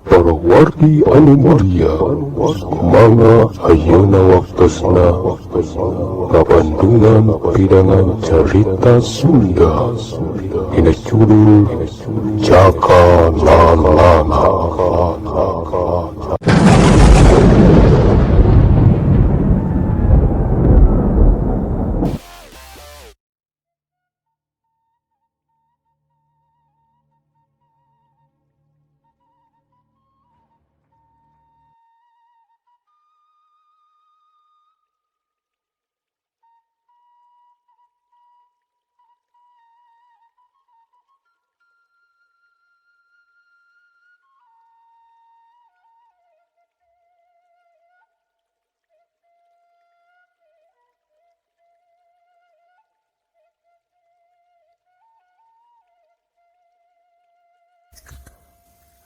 Para wargi anu mulia, mangga ayeuna waktosna ngabandungan pidangan carita Sunda dina judul Jaka Lalana.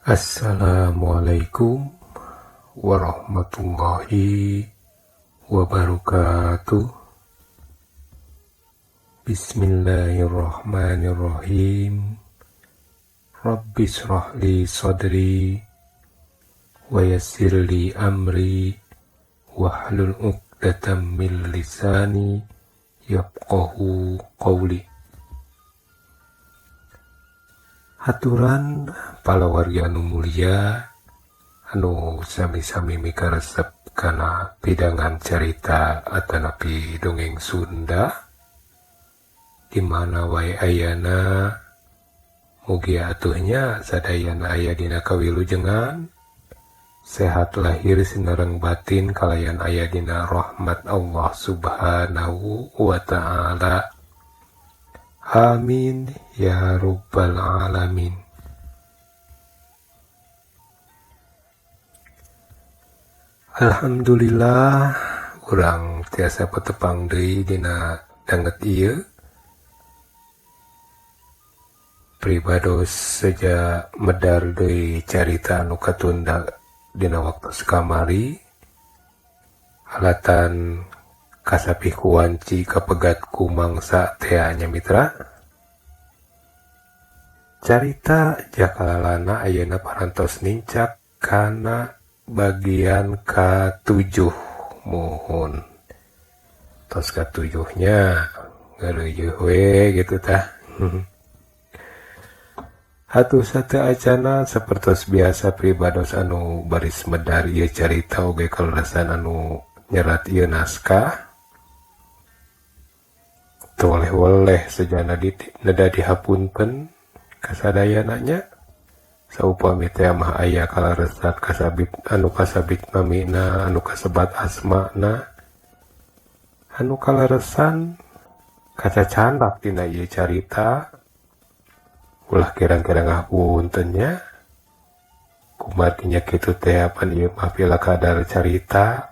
Assalamualaikum warahmatullahi wabarakatuh. Bismillahirrahmanirrahim. Rabbi shrah li sadri wa yassir li amri wahlul 'uqdatam min lisani yafqahu qawli. Haturan palawargi anu mulia anu sami-sami mikaresep kana pidangan carita atanapi dongeng Sunda di mana wae ayana, mugi atuhnya sadayana aya dina kawilujengan, sehat lahir sinareng batin kalayan aya dina rahmat Allah Subhanahu wa ta'ala. Amin ya rabbal alamin. Alhamdulillah urang tiasa petepang deui dina danget ieu. Pribados seja medar deui carita anu katunda dina waktu kamari, alatan kasapih ku wanci kapegat ku mangsa tea nya mitra. Carita Jakalalana ayeuna parantos nincak kana bagian ka-7. Muhun tos ka-7-nya ngareuyeung we gitu tah. Hatuh sateu acana sapertos biasa pribados anu baris medar ieu carita oge kalerasan anu nyerat ieu naskah. Teu weleh-weleh sejana neda dihapunten kasadayana nya. Saupami teh mah aya kalaresat kasabit anu kasabit namina, anu kasebat asmana, anu kalaresan kacacandak dina ieu carita. Ulah kirang-kirang ngapunten nya. Kumargi nya kitu teh apan ieu mah pila kadar carita.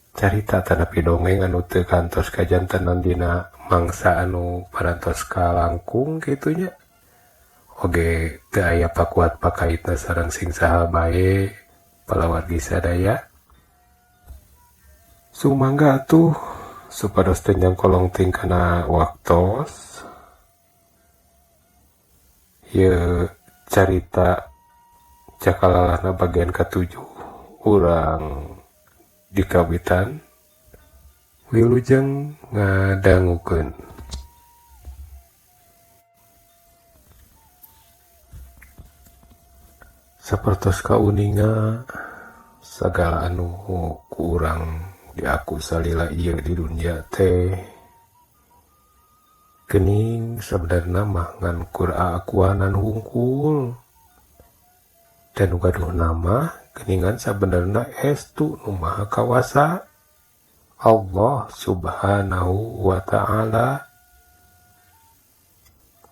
Carita tanapi dongeng anu teu kantos kajantenan dina mangsa anu parantos kalangkung kitu nya. Oge teu aya pakuat pakaitna sareng sing saha bae palawargi sadaya. Sumangga atuh supados teu nyangkolong ting kana waktos. Ieu carita Jakalalana bagian ka-7 urang dikawitan wilujeng ngadangukeun. Sapertos kauninga sagala anu ku urang diaku salila ieu di dunia teh geuning sabenerna mah ngan kur aakuanan hungkul. Dan nu gaduh nama geuningan sabenerna estu nu maha kawasa Allah Subhanahu wa ta'ala.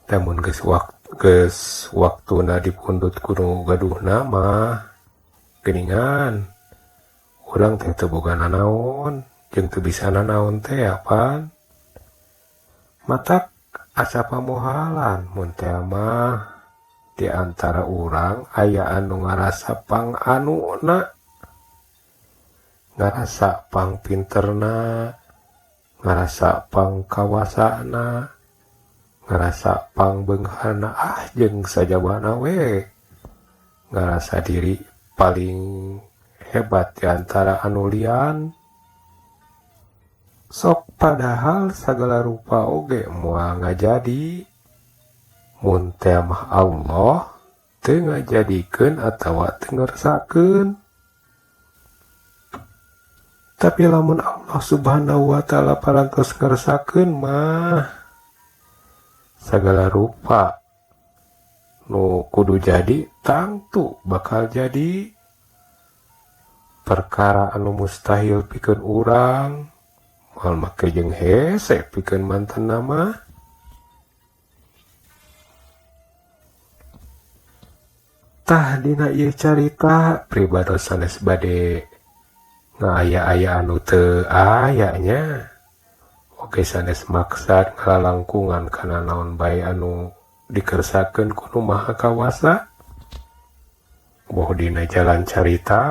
Namun geus waktuna dipundhut ku nu gaduh nama geuningan urang teh teu boga nanaon jeung teu bisa nanaon teh apan. Matak asa pamohalan mun teh mah di antara urang aya anu ngarasa pang anuna, ngarasa pang pinterna, ngarasa pang kawasana, ngarasa pang beunghana, ah jeung sajabana we. Ngarasa diri paling hebat di antara anu lian. Sok padahal sagala rupa oge moal ngajadi. Mun teh mah Allah teu ngajadikeun atawa teu ngersakeun. Tapi lamun Allah Subhanahu wa taala parantos ngersakeun mah sagala rupa nu kudu jadi tangtu bakal jadi. Perkara anu mustahil pikeun urang moal make jeung hese pikeun mantan mah. Tah dina ieu carita pribados sanes bade ngaaya-aya anu teu aya nya. Oge sanes maksad ngalalangkungan kana naon bae anu dikersakeun ku Nu Maha Kawasa. Boh dina jalan carita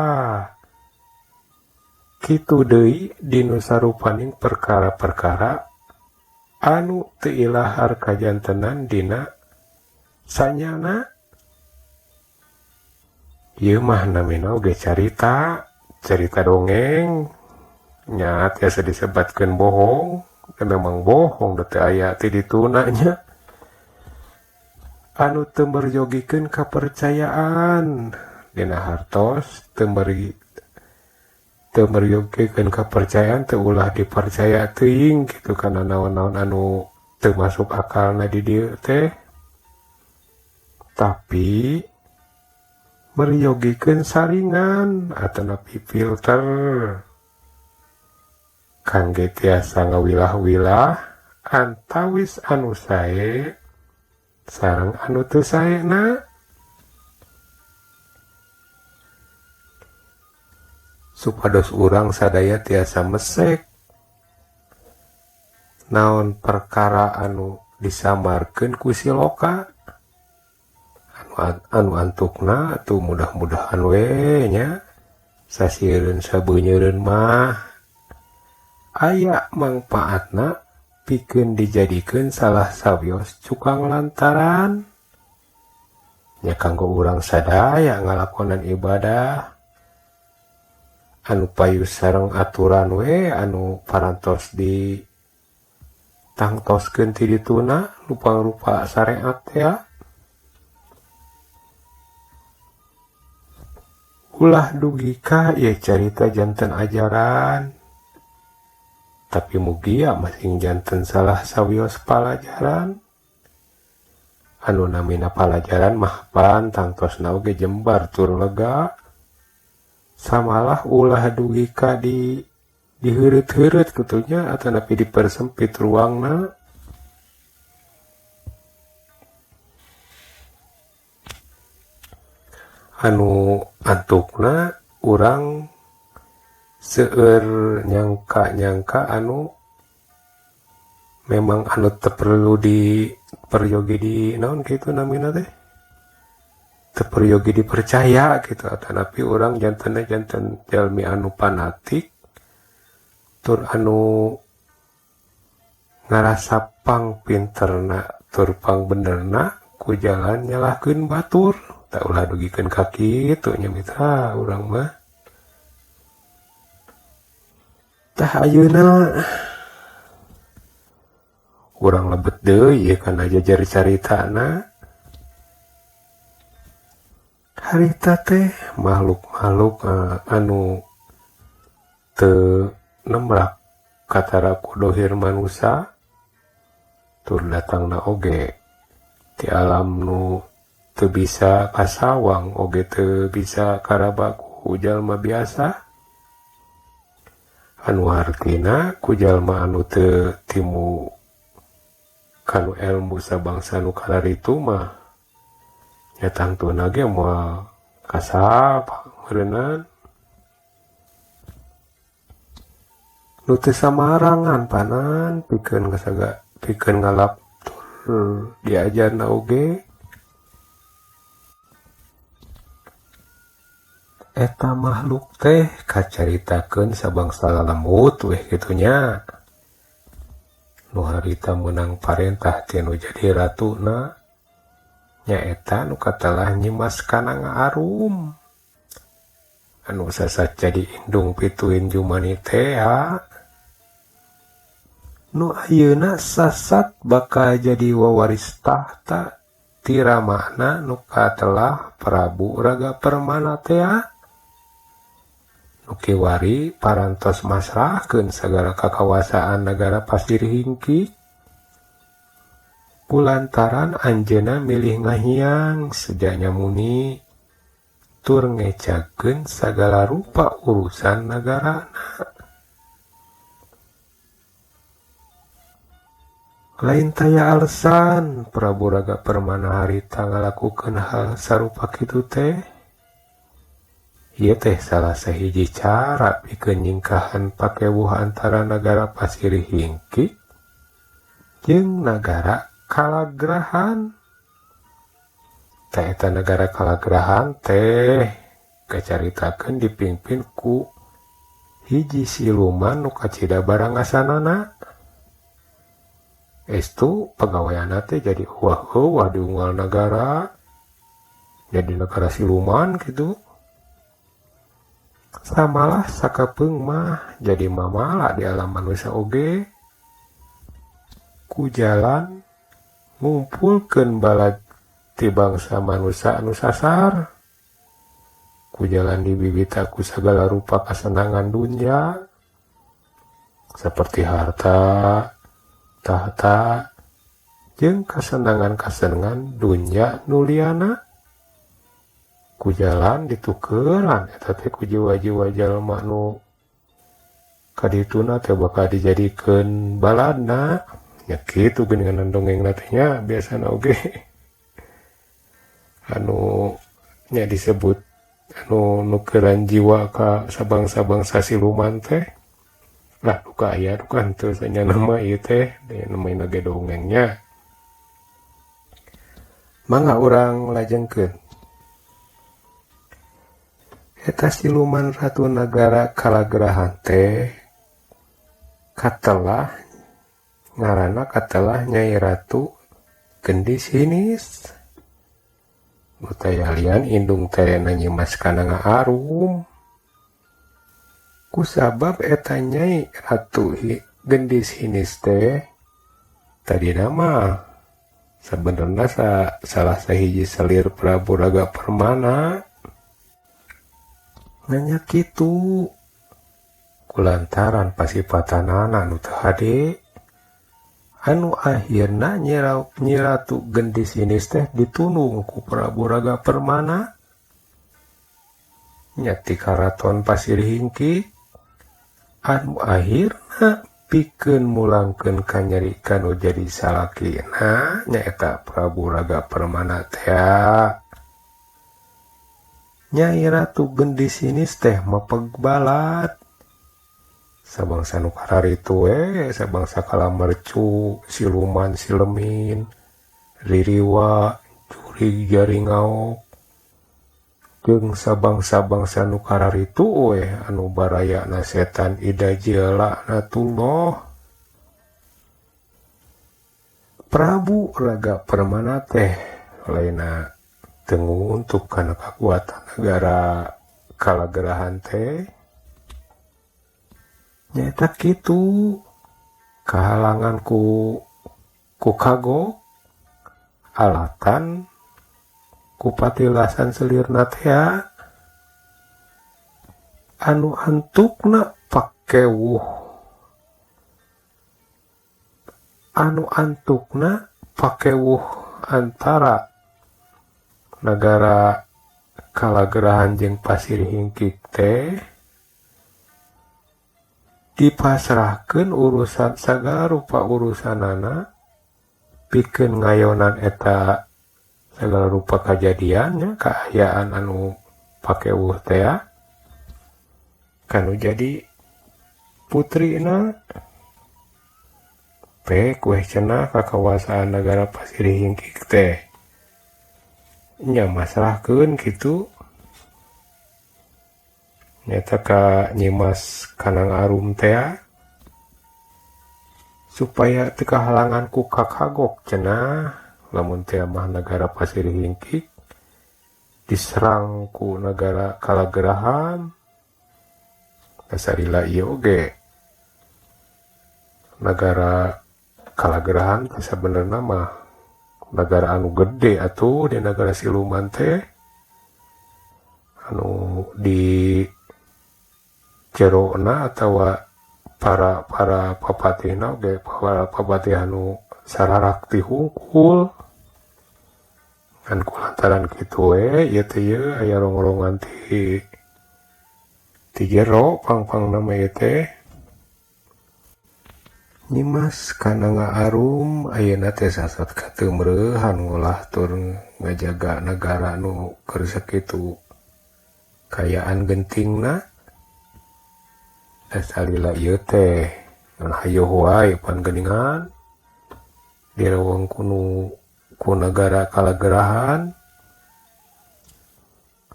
kitu deui dinu sarupaning perkara-perkara anu teu ilahar kajantenan dina sanyana. Ieu mah namina oge carita, carita dongeng nya tiasa disebatkeun bohong, dan memang bohong da teu aya ti dituna nya. Anu teu merjogikeun kapercayaan dina hartos teu merjogikeun kapercayaan teu ulah dipercaya teuing kitu kana naon-naon anu teu masuk akalna di dieu teh. Tapi meryogikeun saringan atanapi filter kangge tiasa ngawilah-wilah antawis anu sae sareng anu teu saena. Supados urang sadaya tiasa mesek naon perkara anu disamarkeun ku si loka anu antukna atuh mudah-mudahan we nya sasieun sabeunyereun mah aya mangpaatna pikeun dijadikeun salah sawios cukang lantaran nya kanggo urang sadaya ngalakonan ibadah anu payu sareng aturan we anu parantos di tangtoskeun ti dituna rupa-rupa syariat ya. Ulah dugika ieu carita janten ajaran, tapi mugia masing janten salah sawios palajaran. Anu namina palajaran mah pan tangtosna oge jembar tur lega. Samalah ulah dugika di diheureut-heureut kitu nya atanapi dipersempit ruangna. Anu antukna urang seueur nyangka-nyangka anu memang anu teu perlu diperyogi di naon kitu namina teh teu peryogi dipercaya kitu atanapi urang jantenna janten jalmi anu fanatik tur anu ngarasa pang pinterna tur pang benerna ku jalan nyalahkeun batur. Tak ulah dugikeun ka kitu nya mitra urang mah. Tah ayeuna urang lebet deui ieu kana jajar caritana. Harita teh makhluk-makhluk anu teu nemrak katara ku dohir manusa tur datangna oge ti alam nu teu bisa kasawang oge teu bisa karaba ku jalma biasa anu hartina ku jalma anu teu timu kanu ilmu sabangsa nu kalaritu mah nya tangtuna ge moal kasap meureunnan nu teu samarangan panan pikeun kasaga pikeun ngalap tur diajarna oge. Eta makhluk teh kacaritakeun sabangsa lalemut weh kitu nya. Nu harita meunang parentah ti nu jadi ratuna. Nyaeta nu katelah Nyimas Kananga Arum anu sasat jadi indung pituin Jumani tea nu ayeuna sasat bakal jadi wawaris tahta ti ramana nu katelah Prabu Raga Permana tea nu kiwari parantos masrahkeun sagala kakawasaan nagara Pasir Hingkik kulantaran anjeunna milih ngahiang sejanya muni tur ngecakeun sagala rupa urusan nagarana. Lain taya alasan Prabu Raga Permana harita ngalakukeun hal sarupa kitu teh. Ieu teh salah sahiji cara pikeun nyingkahan pakewuh antara nagara Pasir Hingkik jeung nagara Kalagrahan. Teh eta nagara Kalagrahan teh kacaritakeun dipimpin ku hiji siluman nu kacida barangasanana. Estu pagaweanna teh jadi euwah-euwah di unggal nagara, jadi nagara siluman kitu. Samalah sakapeung mah jadi mamala di alam manusia oge ku jalan ngumpulkeun balad ti bangsa manusia anu sasar ku jalan dibibita ku sagala rupa kasenangan dunya seperti harta, tahta, jeung kasenangan-kasenangan dunya nu liana ku jalan ditukeran eta teh ku jiwa-jiwa jalma nu kadituna teh bakal dijadikeun baladna. Ya kitu geuningan dongeng teh nya biasana oge anu nya disebut anu nukeran jiwa ka sabangsa-bangsa siluman teh lah duka aya duka henteu sanya nama ieu teh namina ge dongengnya. Mangga urang lajengkeun. Eta siluman ratu nagara Kalagrahan teh katelah ngaranna katelah Nyai Ratu Gendis Hinis nu tayalian indung terena Nyimas Kananga Arum. Kusabab eta Nyai Ratu Gendis Hinis teh tadina mah sabenerna salah sahiji selir Prabu Raga Permana. Nanya kitu kulantaran pasipatanana nu teu hade anu akhirna Nyi Ratu Gendis Hinis teh ditunung ku Prabu Raga Permana nya ti karaton Pasir Hingkik anu akhirna pikeun mulangkeun kanyeri kanu jadi salakina nyaeta Prabu Raga Permana teh. Nyai Ratu Gendis Hinis teh mepeg balad sabangsa nu kararitu we, sabangsa kalamercu, siluman, silemin, ririwa, jurig jaringaok, jeung sabangsa-bangsa nu kararitu we anu barayana setan ida laknatullah. Prabu Raga Permana teh lainna teu nguntuk kana kakuatan nagara Kalagrahan teh nyaeta kitu kahalangan ku kagok alatan ku patilasan selirna teh anu antukna pakewuh anu antukna pakewuh antara nagara Kalagrahan jeung Pasir Hingkik teh dipasrahkeun urusan sagala rupa urusanana pikeun ngayonan eta sagala rupa kajadiannya kaayaan anu pakewuh teh kanu jadi putrina pek weh cenah kakawasaan nagara Pasir Hingkik teh nya masrahkeun kitu nyata ka Nyimas Kanang Arum teh supaya teu kahalangan ku kakagok cenah Lamun teh mah nagara Pasir Hingkik diserang ku nagara Kalagerahan. Salila ieu oge nagara Kalagerahan teh sabenerna mah nagara anu gede atuh di nagara siluman teh anu di jerona atawa para para papatihna oge para papatih anu sararakti hungkul. Ngan kulantaran kitu we ieu teh ieu aya rongrongan ti ti jero pang-pangna mah ieu teh. Nyimas Kananga Arum ayeuna teh sasat kateumreuhan ngolah tur ngajaga nagara nu keur sakitu kayaan gentingna. Da salila ieu teh ngan hayoh wae pan geuningan direweng kunu ku nagara Kalagerahan.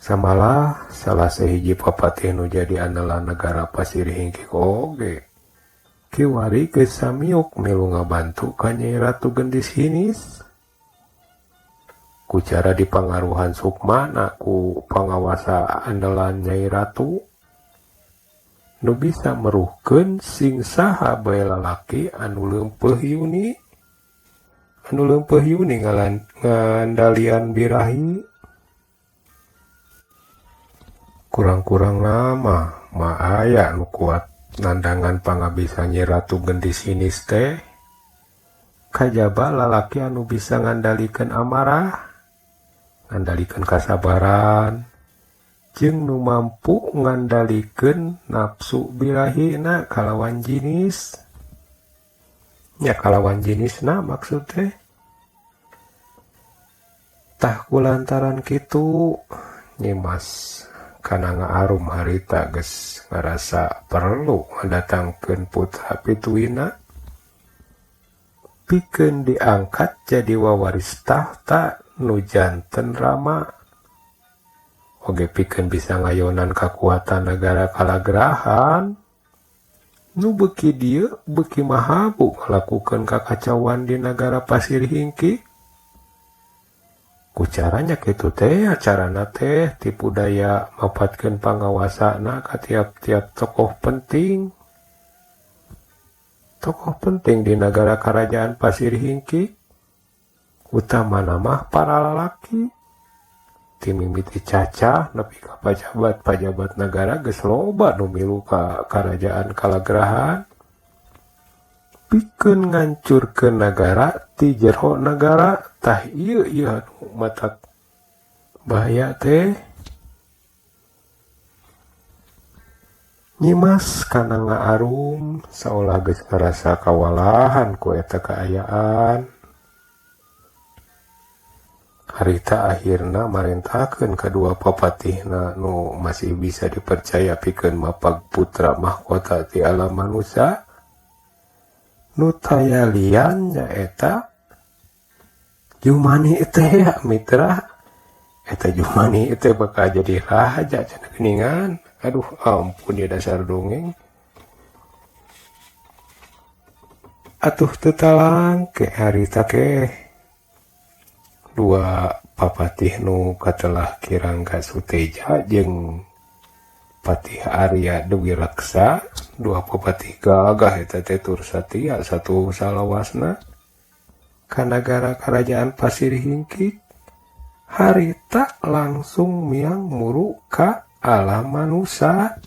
Samalah salah sahiji papatih nu jadi andalan nagara Pasir Hingkik oge kiwari geus samiuk milu ngabantu ka Nyai Ratu Gendis Hinis. Ku cara dipangaruhan sukmana ku pangawasa andalan Nyai Ratu nu bisa meruhkeun sing saha bae lalaki anu leumpeuh yuni anu leumpeuh yuni ngandalian birahi. Kurang-kurang nama mah aya nu kuat nandangan pangabisa Nyi Ratu Gendis Hinis teh kajaba lalaki anu bisa ngandalikeun amarah, ngandalikeun kasabaran, jeung nu mampu ngandalikeun nafsu birahina kalawan jinis. Nya kalawan jinisna maksud teh. Tah kulantaran kitu Nyimas Kananga Arum harita geus ngarasa perlu ngadatangkeun putra pituina pikeun diangkat jadi wawaris tahta nu janten rama oge pikeun bisa ngayonan kakuatan nagara Kalagerahan nu beuki dieu beuki mahabu ngalakukeun kakacauan di nagara Pasir Hingkik. Ku caranya kitu teh acarana teh tipu daya mapatkeun pangawasana ka tiap-tiap tokoh penting. Tokoh penting di nagara Karajaan Pasir Hingkik utamana mah para lalaki. Ti mimiti cacah nepi ka pajabat-pajabat nagara geus loba nu milu ka Karajaan Kalagerahan pikeun ngancurkeun nagara ti jero nagara. Tah ieu ieu anu matak bahaya teh. Nyimas Kananga Arum saolah geus ngarasa kawalahan ku eta kaayaan. Harita akhirna marentakeun kadua papatihna nu masih bisa dipercaya pikeun mapag putra mahkota ti alam manusia. Nu taya lian nyaeta Jumani teh ya mitra. Eta Jumani teh bakal jadi raja cenah geuningan. Aduh ampun ya dasar dongeng. Atuh teu talangke harita ke dua papatih nu katelah Kirangga Suteja jeung Patih Arya Dewi Reksa, dua papatih gagah eta teh tur satia satu salawasna ka nagara Karajaan Pasir Hingkik. Harita langsung miang muru ka alam manusa.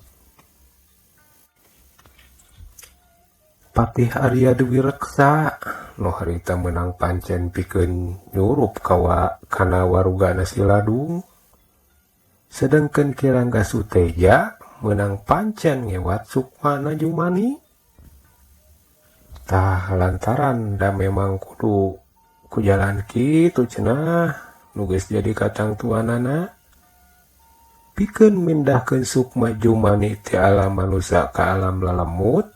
Patih Arya Dewi Reksa nu harita meunang pancen pikeun nyurup kana warugana si Ladung. Sedengkeun Kirangga Suteja meunang pancen ngewat sukmana Jumani. Tah lantaran da memang kudu ku jalan kitu cenah nu geus jadi katangtuanana pikeun mindahkeun sukma Jumani ti alam manusia ka alam lalemut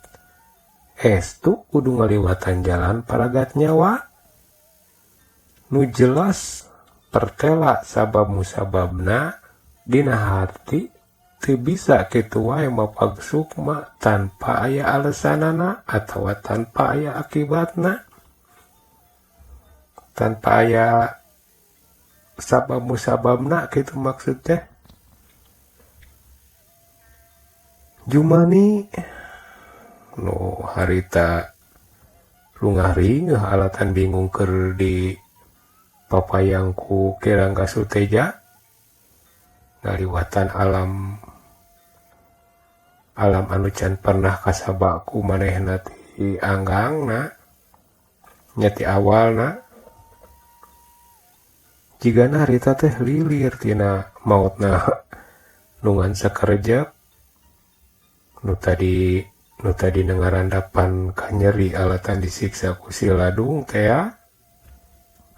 estu kudu ngaliwatan jalan paragat nyawa nu jelas pertela sabab musababna dina hati teu bisa kitu wae mapag sukma tanpa aya alesanana atawa tanpa aya akibatna. Tanpa aya sabab musababna kitu maksud teh. Jumani nu harita lungah-ringeuh alatan bingung keur di papayangku Ki Rangga Suteja ngaliwatan alam alam anu can pernah kasabaku manehna ti anggangna nya ti awalna jigana harita teh lilir tina maotna nungan sakerja nu tadi ngarandapan kanyeri alatan disiksa ku si ladung teh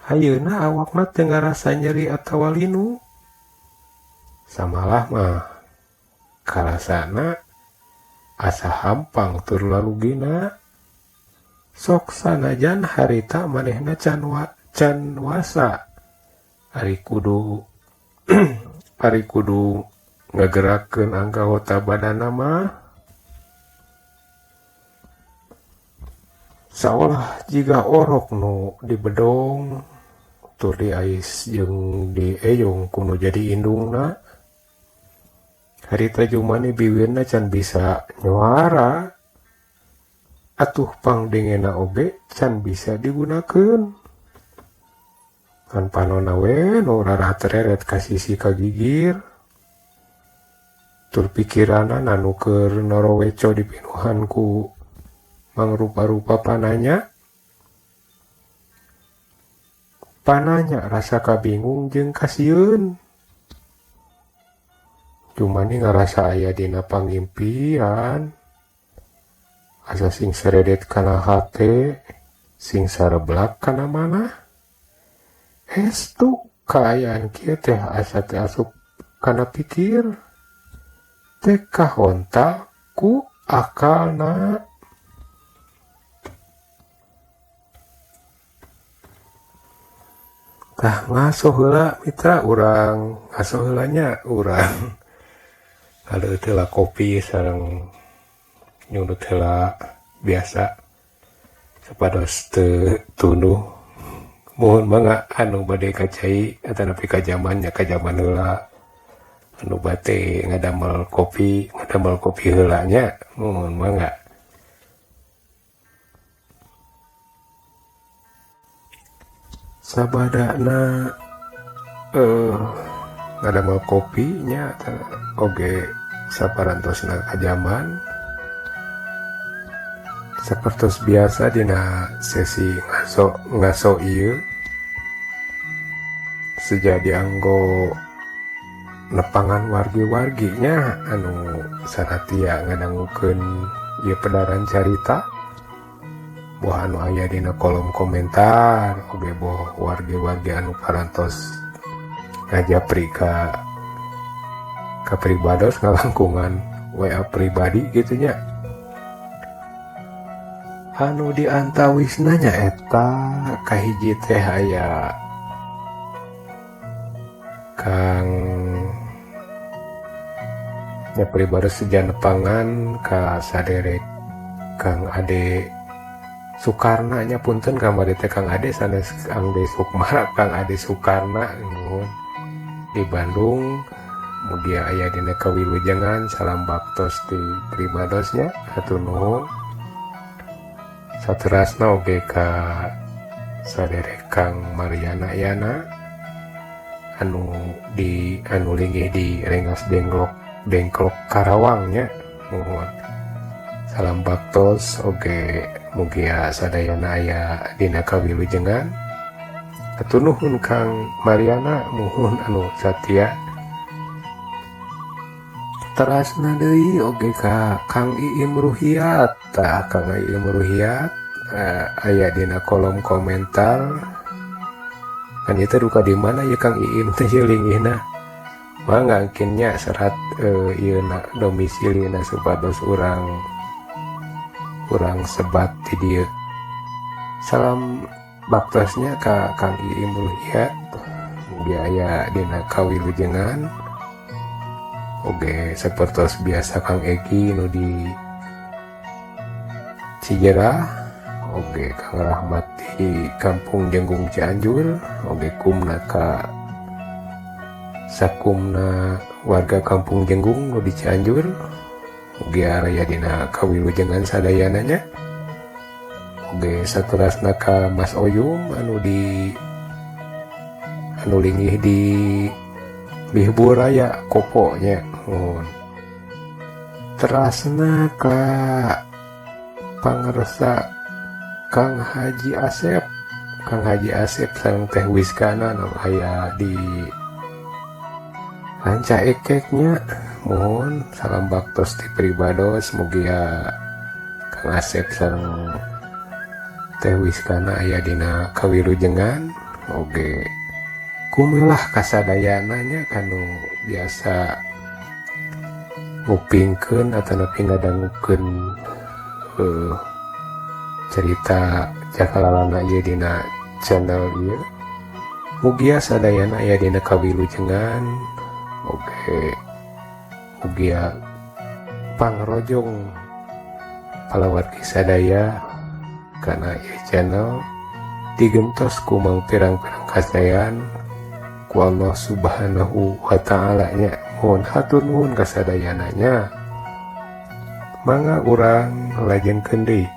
ayeuna awakna teu ngarasa nyeri atawa linu samalah mah karasana asa hampang tur larugina sok sanajan harita manehna can wasa ari kudu ari kudu ngagerakeun anggota badanna mah saolah jiga orok nu dibedong tur diais jeung dieyong kuno jadi indungna. Harita Jumani biwirna can bisa nyuara atuh pangdengena oge can bisa digunakeun. Kan panona we nu rarah tereret ka sisi ka gigir tur pikiranna nu keur noroweco dipinuhan ku mangrupa-rupa pananya. Pananya rasa kabingung jeung kasieun. Jumani ngarasa aya dina pangimpian. Asa sing seredet kana hate, sing sareblak kana manah. Hestu kaayaan kieu teh asa teh asup kana pikir. Teh kahontal ku akalna. Tah ngaso heula mitra urang, ngaso heula nya urang. Kalau heula kopi sareng nyundut heula biasa sapados teu tunduh. Muhun mangga anu bade ka cai atanapi ka jaman nya ka jaman heula. Anu bade ngadamel kopi heula nya muhun mangga. Sabadana ngadamel kopi nya oge saparantosna kajaman sapertos biasa dina sesi ngaso ieu seja dianggo nepangan wargi-warginya anu saratia ngadangukeun ieu pedaran carita boh anu aya dina kolom komentar oge boh wargi-wargi anu parantos ngajapri ka pribados ngalangkungan WA pribadi gitu nya. Anu diantawisna nya eta kahiji teh aya Kang nya pribados seja nepangan ka saderek Kang Ade Sukarna nya punten kamari teh Kang Ade sanes Kang Ade Sukmara Kang Ade Sukarna nuhun di Bandung. Mugia aya dina kawilujengan salam baktos di pribadosnya hatur nuhun. Saterasna oge ka saderek Kang Mariana Yana anu linggih di Rengas Dengklok Karawang nya nuhun. Salam baktos oge mugia sadayana aya dina kawilujengan. Hatur nuhun Kang Mariana muhun anu satia. Terasna deui oge ka Kang Iim Ruhiat. Tah Kang Iim Ruhiat aya dina kolom komentar. Kan ieu teh duka di mana ya Kang Iim teh linggihna. Mangga engkin nya serat ieu na domisilina supados urang sebat di dieu. Salam baktosnya ka Kang Iim Ruhiat. Mugi aya dina kawilujengan. Oge sapertos biasa Kang Egi nu di Cijerah oge Kang Rahmat di Kampung Jenggung Cianjur, oge kumna ka sakumna warga Kampung Jenggung nu di Cianjur, oge aya dina kawilujengan sadayana nya. Oge saterasna ka Mas Oyum anu di anu linggih di Mihbur Raya Kopo nya. Muhun. Terasna ka pangersa Kang Haji Asep, Kang Haji Asep sareng Teh Wiskana nu aya di Ranca Ekeknya. Mohon salam baktos di pribados, mugia Kang Asep sareng Teh Wiskana aya dina kawilujengan. Oge kumilah kasadayana nya kanu biasa ngupingkeun atanapi ngadangukeun cerita Jakalalana ieu dina channel ieu. Mugia sadayana aya dina kawilujengan. Oge mugia pangrojong palawargi sadaya kana ieu channel digentos ku mang pirang-pirang kasaean ku Allah Subhanahu wa ta'ala nya. Mohon hatur nuhun kasadayana nya. Mangga urang lajengkeun deui.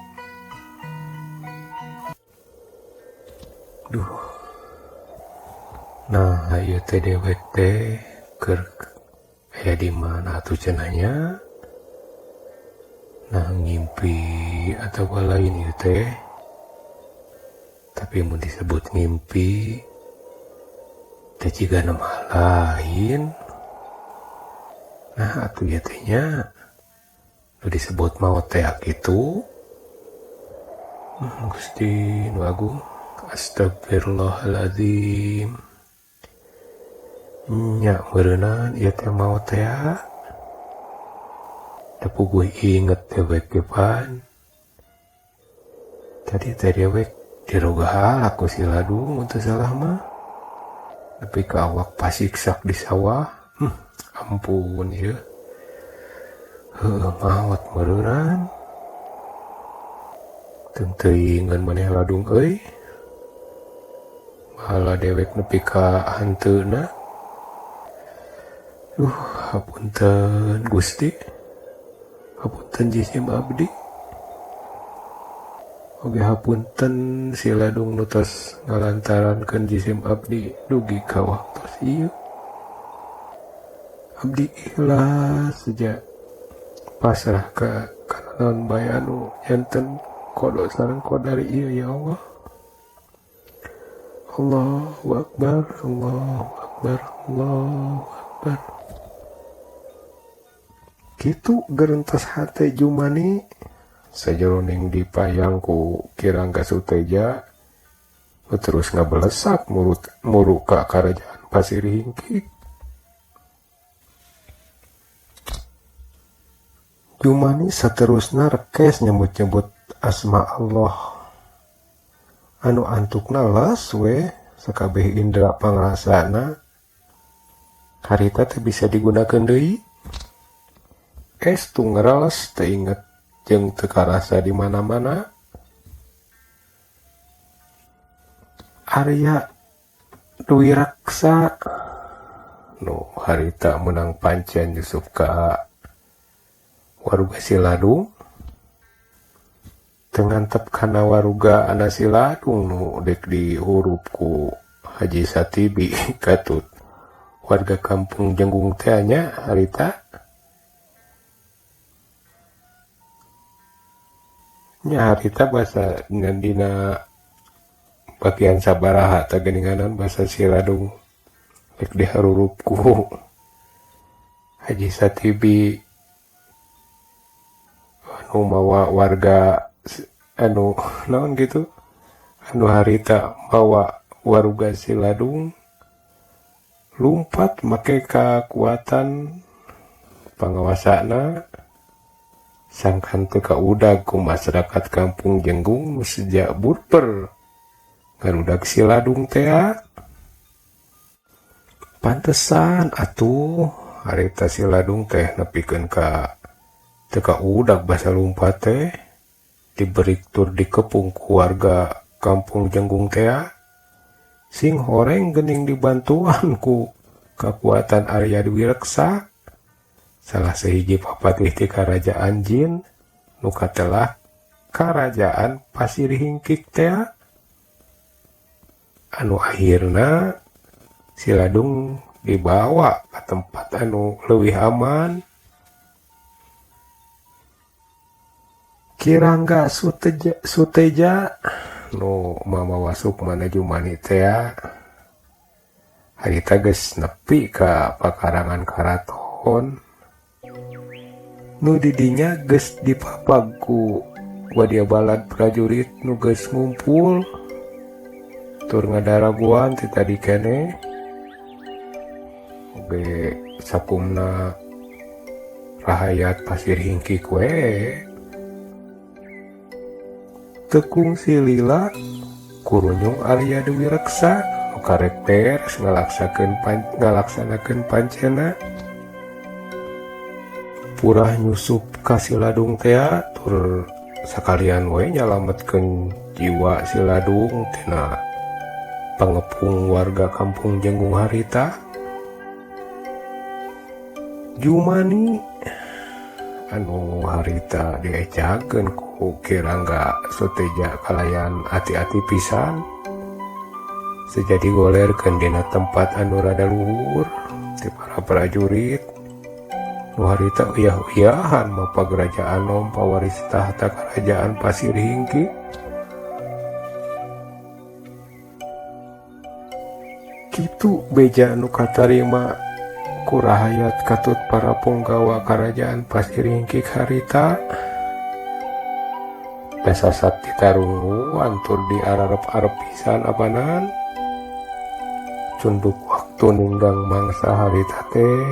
Duh. Nah, ieu teh dewek teh keur aya di mana atuh cenah nya? Nah, ngimpi atawa lain ieu teh. Tapi mun disebut ngimpi teh jiga mah lain. Nah, atuh ieu teh nya nu disebut maot teh kitu. Gusti nu agung, astagfirullahaladzim. Nya meureunan ieu teh maot teh. Da puguh inget dewek ge pan. Tadi teh dewek dirogahalak ku si Ladung mun teu salah mah. Nepi ka awak pasiksak di sawah. Ampun ieu. Heueuh maot meureunnan. Teuing-teuingeun maneh Ladung euy. Malah dewek nepi ka hanteuna. Duh, hapunten Gusti. Hapunten jisim abdi. Oge hapunten si Ladung nu tos ngalantarankeun jisim abdi dugi ka waktos ieu. Abdi ikhlas saja pasrah ka naon bae anu janten kodo sareng qadar ieu ya Allah. Allahu akbar, Allahu akbar, Allahu akbar. Kitu gerentas hate Jumani sajeroning dipayang ku Kirang Kasuteja terus ngabelesak murut muruka karajaan Pasir Hingkik. Jumani saterusna rekes nyebut-nyebut asma Allah anu antukna las we sakabeh indra pangrasana harita teh bisa digunakeun deui. Estu ngerales teu inget jeung teu karasa di mana-mana. Arya Dwi Raksa nu harita meunang pancen nyusup ka waruga si Ladung teu ngantep kana waruga ana si Ladung nu dek dihurup ku Haji Satibi katut warga Kampung Jenggung teh nya harita nya harita basa dina bagian sabaraha teh geuninganan basa si Ladung dek diharurup ku Haji Satibi anu mawa warga anu naon gitu anu harita mawa waruga si Ladung lumpat make kakuatan pangawasana sangkan teu kaudag ku masyarakat Kampung Jenggung nu sejak burper ngarudag si Ladung tea. Pantesan atuh harita si Ladung teh nepikeun ka teu kaudag basa lumpat teh. Diberi tur dikepung ku warga kampung Jenggung tea. Sing horeng geuning dibantuan ku kakuatan Arya Dwi Reksa, salah sahiji papatih ti karajaan jin nu katelah karajaan Pasir Hingkik tea. Anu akhirna si Ladung dibawa ke tempat anu leuwih aman. Ki Rangga Suteja nu mamawa sukmana Jumani tea harita geus nepi ka pakarangan karaton nu didinya geus dipapag ku wadia balad prajurit nu geus ngumpul tur ngadaraguan ti tadi keneh oge sakumna rahayat Pasir Hingkik we. Teu kungsi lila kurunyung Arya Dewi Reksa nu karek beres ngalaksanakeun pancena. Purah nyusup ka si Ladung tea tur sakalian we nyalametkeun jiwa si Ladung tina pangepung warga kampung Jenggung harita. Jumani anu harita diecakeun ku Ki Rangga Suteja kalayan ati-ati pisan sejadi golerkeun dina tempat anu rada luhur ti para prajurit nu harita uyah-uyahan mapag raja anom pawaris tahta karajaan Pasir Hingkik. Kitu beja nu katarima ku rahayat katut para punggawa karajaan Pasir Hingkik harita. Dasasat ditarungguan tur diararep-arep pisan abanan. Cunduk waktu ninggang mangsa harita teh.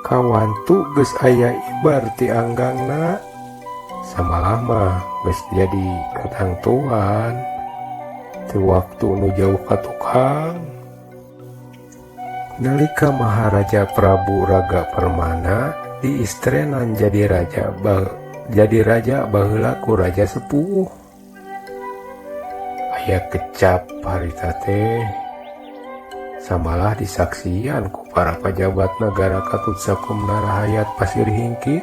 Kawantu geus aya ibar ti anggangna. Samalah mah geus jadi katangtuan ti waktu nu jauh ka tukang. Nalika Maharaja Prabu Raga Permana diistrenan jadi raja baheula ku raja sepuh. Aya kecap harita teh samalah disaksian ku para pajabat nagara katut sakumna rahayat Pasir Hingkik.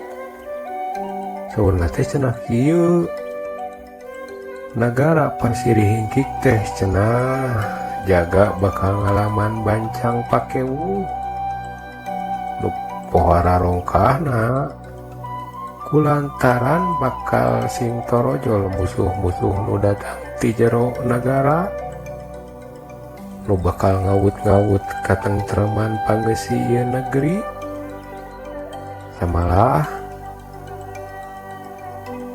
Saurna teh cenah kieu, nagara Pasir Hingkik teh cenah jaga bakal ngalaman bancang pakewu nu pohara rongkahna kulantaran bakal sing torojol musuh-musuh nu datang ti jero nagara nu bakal ngawut-ngawut katentreman pangeusi ieu negeri. Samalah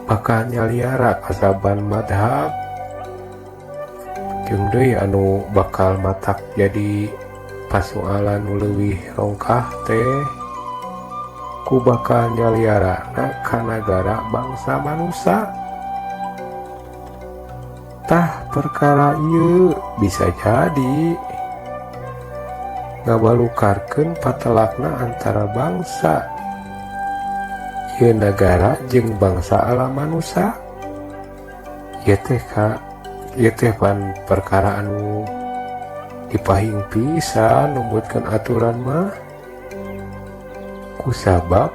bakal nyaliara kasaban madhab jeung deui anu bakal matak jadi pasoalan nu leuwih rongkah teh ku bakal nyaliarana ka nagara bangsa manusa. Tah perkara ieu bisa jadi ngabalukarkeun patelakna antara bangsa ieu nagara jeung bangsa alam manusa. Ieu teh ka ieu teh pan perkara anu dipahing pisan numutkeun aturan mah kusabab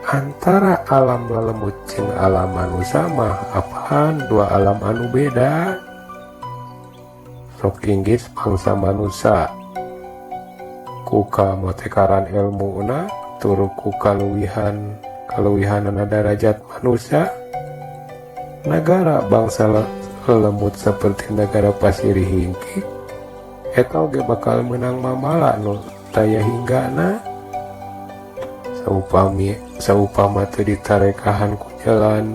antara alam lelembut jeung alam manusa mah apaan dua alam anu beda. Sok inggis bangsa manusa ku kamotekaran ilmuna tur ku kaluwihanana darajat manusa. Nagara bangsa lelembut seperti negara Pasir Hingkik eta oge bakal menang mamala nu taya hinggana. Saupama teu ditarekahan ku jalan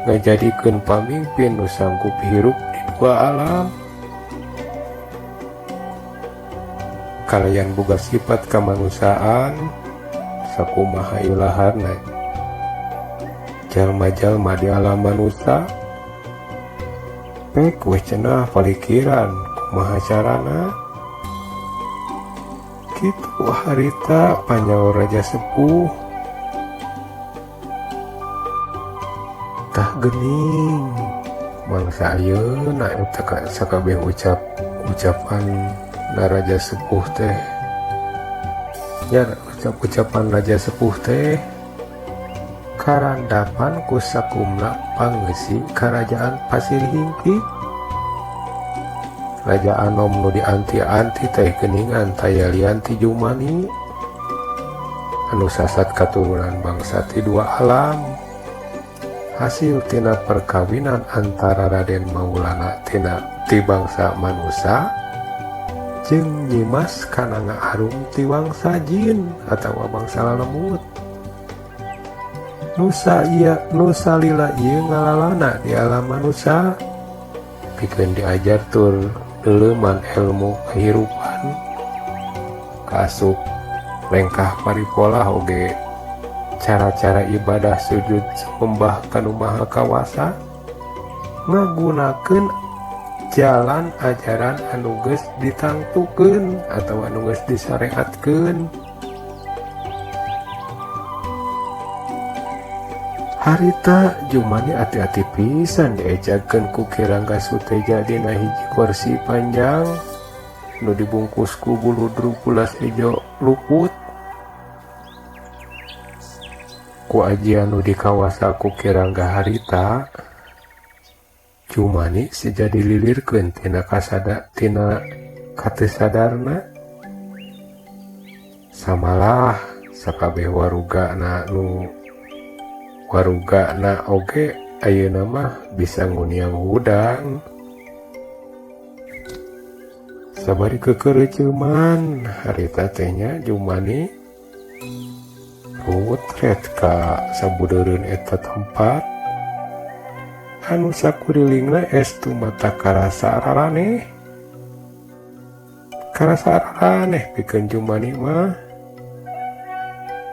ngajadikeun pamimpin nu sanggup hirup di dua alam. Kalayan boga sifat kamanusiaan sakumaha ilaharna jalma-jalma di alam manusia pek we cenah palikiran kumaha carana. Kitu harita panyaur raja sepuh. Geuning mangsa ayeuna eta ka sakabeh ucapan na raja sepuh teh nya, ucap-ucapan raja sepuh teh karandapan ku sakumna pangeusi Karajaan Pasir Hingkik. Raja Anom nu dianti-anti teh geuningan taya lian ti Jumani anu sasat katurunan bangsa ti dua alam, hasil tina perkawinan antara Raden Maulana tina ti bangsa manusia jeung Nyimas Kananga Arum ti bangsa jin atawa bangsa lalemut. Nusa iya nusa lila ieu ngalalana di alam manusia pikeun diajar tur leuleman ilmu kehirupan, kaasup lengkah paripolah oge cara-cara ibadah sujud sembah ka Nu Maha Kawasa ngagunakeun jalan ajaran anu geus ditangtukeun atau anu geus disareatkeun. Harita Jumani ati-ati pisan diejagkeun ku Ki Rangga Suteja dina hiji kursi panjang nu dibungkus ku buludrug bulas hejo luput. Ku ajian nu dikawasa ku Ki Rangga harita, Jumani seja dililirkeun tina kasada tina kateu sadarna. Samalah sakabeh warugana nu warugana oge ayeuna mah bisa nguniang hudang. Sabari kekereuceuman harita teh nya, Jumani rutret ka sabudeureun eta tempat anu sakurilingna estu mata karasa araraneh. Karasa araraneh pikeun Jumani mah.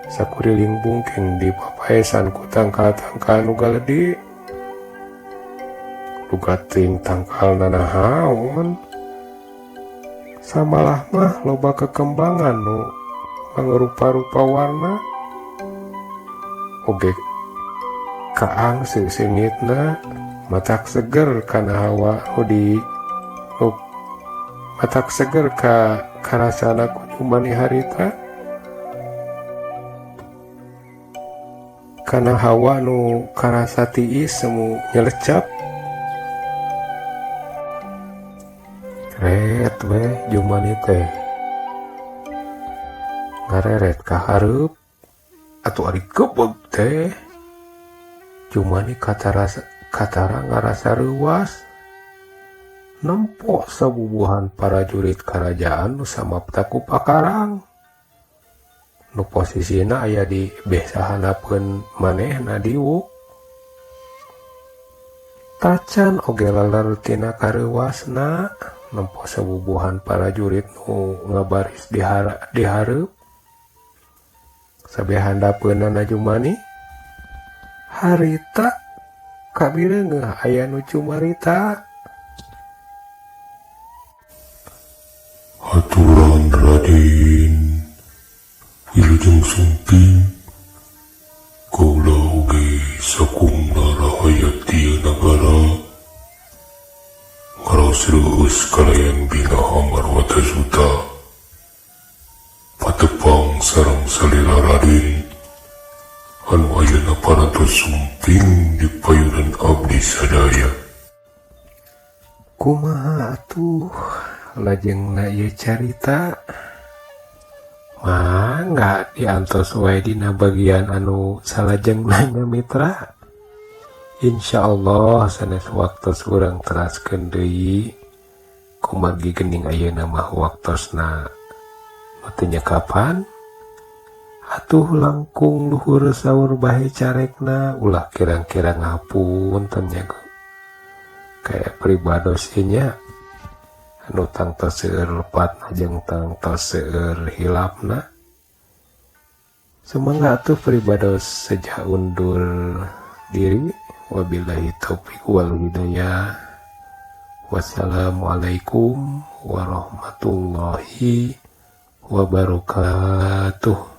Sakuriling bungkeng dipapaesan ku tangkal-tangkal nu galede. Lugating tangkal nanahaon. Samalah mah loba kekembangan nu mangrupa-rupa warna. Oge kaang seungitna matak seger kana hawa nu di nu matak seger ka karasana ku Jumani harita. Kana hawa nu karasa tiis semu nyelecap. Ret we Jumani teh ngareret ka hareup atuh ari gebeg teh. Jumani katara ngarasa reuwas nempo sabubuhan parajurit karajaan nu samapta ku pakarang nu posisina aya di beh sahanapeun manehna diwuk. Tacan oge leler tina kareuwasna nempo sabubuhan parajurit nu ngabaris di hareup sabeh handapeunana Jumani. Harita kabireungeuh aya nu cumarita. Aturan Raden, wilujeng sumping. Kaula oge sakumna rahayat ieu nagara ngaraos reueus kalayan bingah Amarwata Suta patepang sareng salila Raden anu ayeuna parantos sumping di payunan abdi sadaya. Kumaha atuh lajengna ieu carita? Mangga diantos wae dina bagian anu salajengna nya, mitra. Insyaallah sanes waktos urang teraskeun deui kumargi geuning ayeuna mah waktosna nu teu nyekapan. Atuh langkung luhur saur bahe carekna, ulah kirang-kirang ngapunten nya kayak pribados ieu nya anu tangtos seueur lepatna jeung tangtos seueur hilapna. Sumangga atuh pribados seja undur diri. Wabillahi taufik wal hidayah. Wassalamualaikum warahmatullahi wabarakatuh.